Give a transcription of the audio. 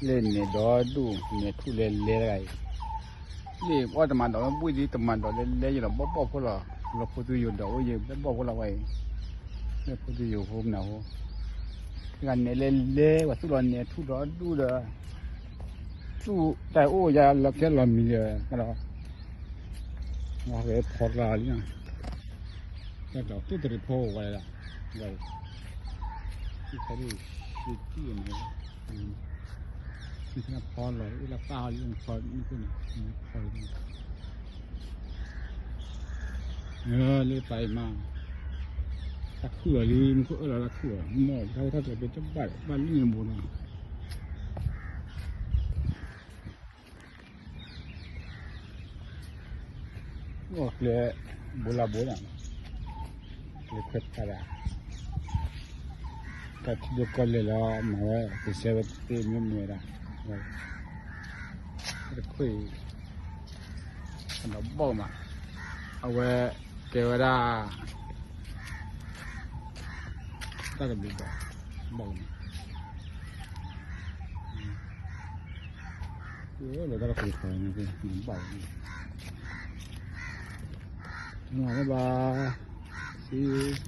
လၢနဲၣ်ဒီဒူၣ် နဲၣ်ထူၣ်လဲၤလဲၤတဂၤအံၤ, လၢပှၤတမၤဒီးလၢဘှံးဒ်တမၤဒီးလဲၤလဲၤယလီၤ ဘီၣ်ဘီၣ်ဖိလီၤ, လီၤဖိသူယိၤဒီးအိၣ်ယဘီၣ်ဖိလီၤဝဲအံၤ, လၢဖိသူယိၤဖိမနုၤဖိ, တဂၤနဲၣ်လဲၤလဲၤ ပှၤသူၣ်လီၤနဲၣ်ထူၣ်ဒီဒူၣ်ဒီး သူၣ်တၢ်အိၣ်ယၤလီၤဖျဲလီၤမံၤဒီး ဒီး ဝဲဖီကျါလံ, တၢ်ကျီသူၣ်တရံးဖိဝဲဒၣ်, ဝဲ, သူၣ်ဖီဒိၣ် ရှံတံၢ်န့ၣ်, ဖီလီၤ အ့ၣ်လၢပၢ်ဟီလံ ဖီန့ၣ်, ဖီလံ, လၢပၢ်အံၤမး, တၢ်ခုၣ်လီၤလံ မူခိၣ်အၢၣ်လီၤတၢ်ခုၣ်လီၤ မ့ၢ်တၢ်ဝဲတၢ်ကျဲၤပ့ၤတဘၣ်ဘၣ်လံန့ၣ်ဘိနီၤ အီၣ်ကျဲ ဘိလၢဘိဒၣ်, ကျဲခွဲးဖးဒၣ်, တၢ်ထံဒိၣ်ကီၢ်လဲၢ်လီၤ မၤဝဲ ကစဲးဝဲတသ့မ့ၢ်မ့ၢ်ဝဲဒၣ်, တခွ့ၣ်, အဒီးဘီၣ်မး, အဝဲကဲဝဲဒၣ် တၢ်ကဘျံးဘီၣ်, ဘီၣ်ကမး, လၢတၢ်တခွ့ၣ်ခီန့ၣ် ဘၣ်, မၤဝဲဘၣ်, စံ